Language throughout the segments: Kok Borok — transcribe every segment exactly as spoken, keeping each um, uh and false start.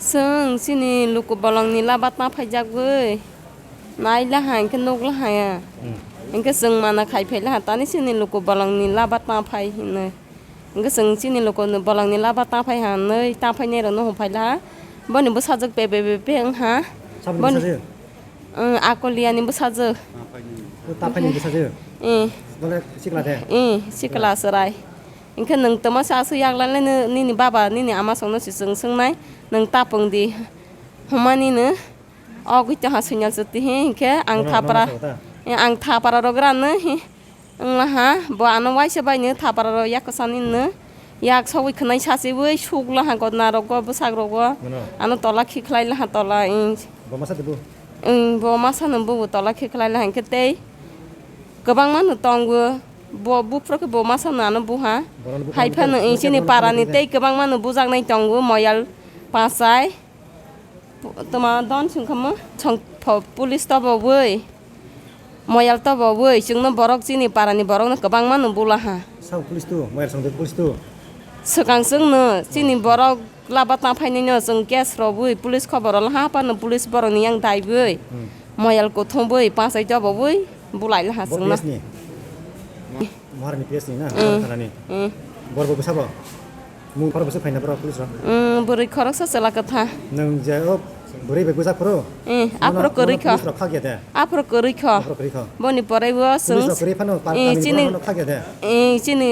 Chwng chini luku bolongni laba ta phaijagwi nai laha, hinkhe nuk laha ya. Hmm. Hinkhe chwng mana khai phai laha, tani chini luku bolongni laba ta phai hinwi. Hinkhe chwng chini luku bolongni laba ta phai ha hinwi, ta phainairokno hum phai laha. Boni bwsajwk pe, pe, pe, pe wng ha. Saboni boni bwsajwk? Ang Akoliani bwsajwk. O, ta phaini bwsajwk? Eh. Bole sikla de? Eh, sikla chwrai. Hinkhe nwng twma se aswk yak lailai nini baba, nini ama songno se chwng swngnai, nwng tapung di. Hwnmani no, o gwi tongha suinal chwtwi hi, hinkhe ang thapra, eh, ang thapra rok rano hi. Wngla ha, bo ano waisa baino thapra rok yak kwchani no yak sogwi khwnai sachiwi sukla ha gotna rogo bwsak rogo. Mano. Ano tola khikhlai laha tola, ing. Bo masa de bo? Ing, bo masa no bo tola khikhlai laha hinkhe tei kwbangma no tongo. Bo buphuru khe bo masa no ano buha. Borok no buphuru hai phano khe ing chini buphuru parani khe tei kwbangma no bujaknai tongo moyal pachai. Pu-, toma don songkha mo? Song pho-, police tobo boi. Moyal tobo boi. Chwngno borok chini parani borokno kwbangma no bula ha. Sabo police to, moyal songde police to. Swkang chwngno chini borok laba ta phainai no chwng case rwbwi police khobor rwla ha, haphano police borokni yang daibwi. Hmm. Moyal kuthumwi pachai tobo boi bulai laha chwngno. Bo police ni? Maharani P S ni na? Mm. Thanani? Mm. Borok bo bwsabo? Mung borok bwswk phaina borok police rok? Mm, bwrwi khoroksa chwla kwtha. Nwng je o bwrwi bai bwjak phuru? Mm, aphuru kwrwi kha. Police rok khakya de? Aphuru kwrwi kha. Aphuru kwrwi kha. Boni pore bo police rok chwng, kwrwi phano pa-, mm, tamni chini borok phano khakya de? Mm, chini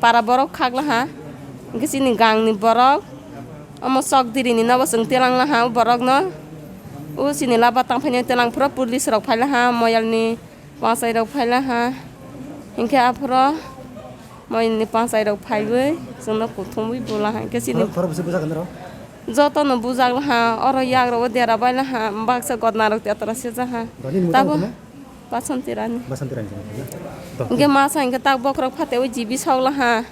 para borok khak laha. Hinkhe chini gang ni borok. Omo chok diri ni nobo chwng telang laha o borok no. O chini laba tang phaini telang phuru police rok phai laha moyal ni. Pachai rok phai laha, hinkhe aphuru moyal ni pachai rok phaiwi chwngno kuthumwi bula ha, hinkhe chini khorok bwswk bwjak nw rw? Joto no bujak laha, oro yak rogo dera bai laha, baksa gotna rok tetra sijak ha. Tabo Basanti Rani. Basanti Rani. Hinkhe masa hinkhe tak bokhorok phatewi jibi sok laha.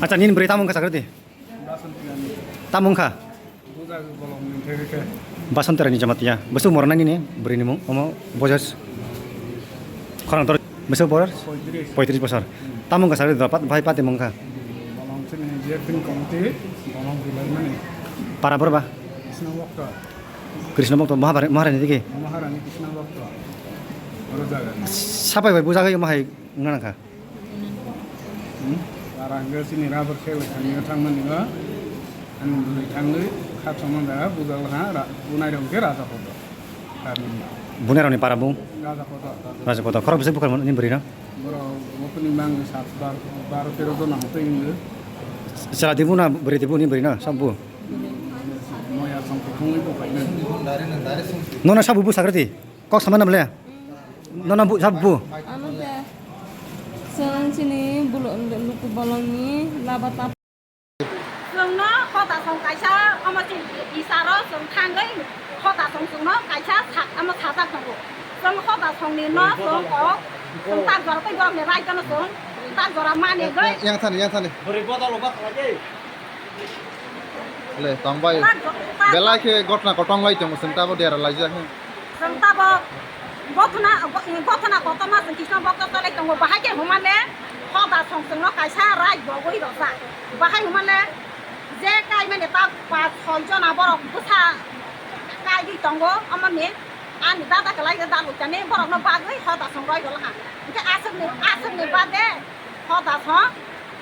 Acha, nini bwrwi tamo wngkha sakhe di? Tamo wngkha? Basanti Rani Jamatia. Bwswk morna nini bwrwini mung? Omo boyos khorang tor bwswk bor? Poitris. Poitris bosor. Tamo wngkha sakhe di? Pat-, bhai pati mung wngkha? Para borba? Krishna Bhakta. Krishna Bhakta Mahabhar-, Maharani digi? Maharani Krishna Bhakta. Oro jaga. Sapai bai bujagwi omo hai wngna nangkha. Hmm? Para hwnkhe chini rubber khe bai thangwi thangmani o. Ani bwrwi thangwi kha chongma da bujak ha ra-, bunai rok khe raja kotor. Bunai rokni para bung? Raja kotor. Raja kotor. Khorok bwswk bukar ni bwrwi no? Borok bokuni bangwi sat bar-, baro tero jona hotoi wngwi. Chwla dibu na bwrwi dibu ni bwrwi no? Sabo. Moya song kuthungwi bo paina. Nono sabo bu sakrati? Kok sama na bole? Nono bu sabo bu? Ano de. Chwng chini bulo-, luku bolongni laba ta. Chwngno hoda song kaisa omo chini isaro chwng thangwi hoda song chwngno kaisa sa-, omo sajak tongo. Chwng hoda songni no chwng kok chwng tak jora tei borokni raitano chwng tak jora manegwi. Yang thani, yang thani. Le, tongbai. Tak jo-, tak belai khe gotna kotong lai tongo, chwng tabo dera laijak. Chwng tabo gothona, go-, gothona kotorma chwng Krishna bhakto cholai tongo. Bahai khe humane hoda song chwngno kaisa rai bogwi rojak. Bahai humane je kaimani ta pach soi jona borok bwsa kaigwi tongo. Omoni ani dada kwlai da dalwi tani borokno bagwi hoda song roi rwlaha. Hinkhe aswkni, aswkni bade hoda song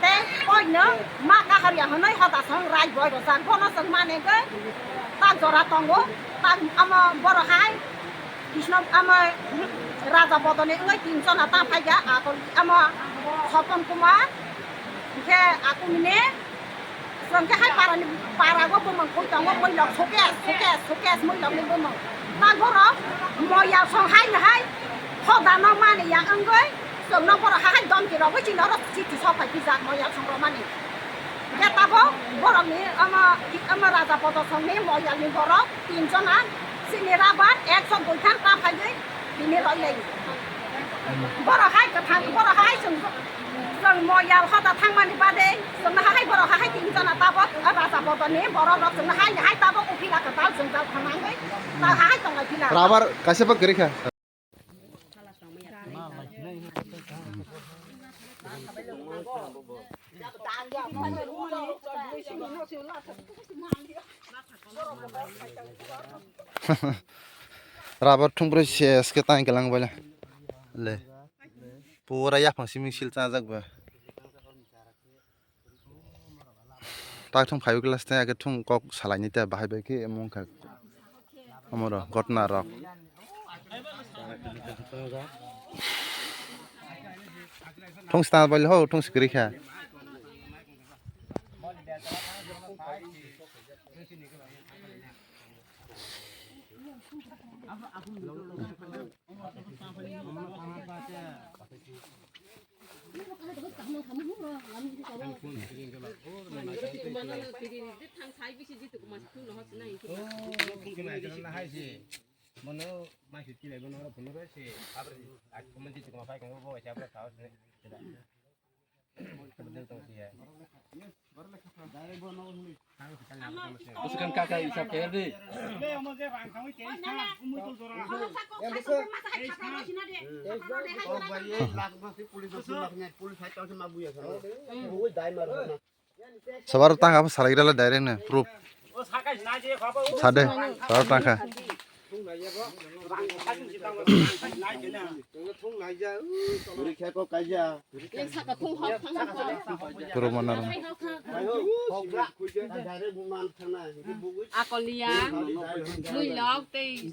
tei koino ma kaharya hwnwi hoda song rai boi rwjak. Bono chwng manegwi tak jora tongo. Tak omo borok hai Krishna omo raja bodoni wngwi tin jona ta phaikha. Akol omo Sopon Kumar, hinkhe Akumine, chwng khe hai parani, parago bumung koi tongo, muilok sukes, sukes, sukes muilokni bumung. Tak borok moya song hai hai hodano mani ya wngwi chwngno borok hai hai domki rogwi chini oro chithi sok phai pijak moya song romani. Khe tabok borokni omo, omo raja podo songni moyalni borok tin jona chini rabar ekso dui khan ta phaiwi tini roi lai. Borok hai kwthang, borok hai chwng, chwng moyal hoda thangmani bade chwngno hai borok hai tin jona tabok raja podoni borok rok chwngno hai hai tabok uphila kwtal chwng jal thanangwi ta hai tonglai phila. Rabar kaisa bo kwrwi kha. Rubber thung bwrwi ses khe tang kelang bai le. Le. Pura yaphang simi sil chajak ba. Tak thung five class tei age thung kok salai ni ta bahai bai khe mung kha. Amoro gotna rok. Thung sta bai le ho thung sikri kha. Mono mai suti lai bono ro phunuro se. Abri ak kuma di kuma pai kong bo cha bra tao se. Boskan kaka isap kaya di. Sabar tang apa salah kira lah direct na proof. Sade, sabar tang kha. Puro mana rung. Akolia, muilok tei.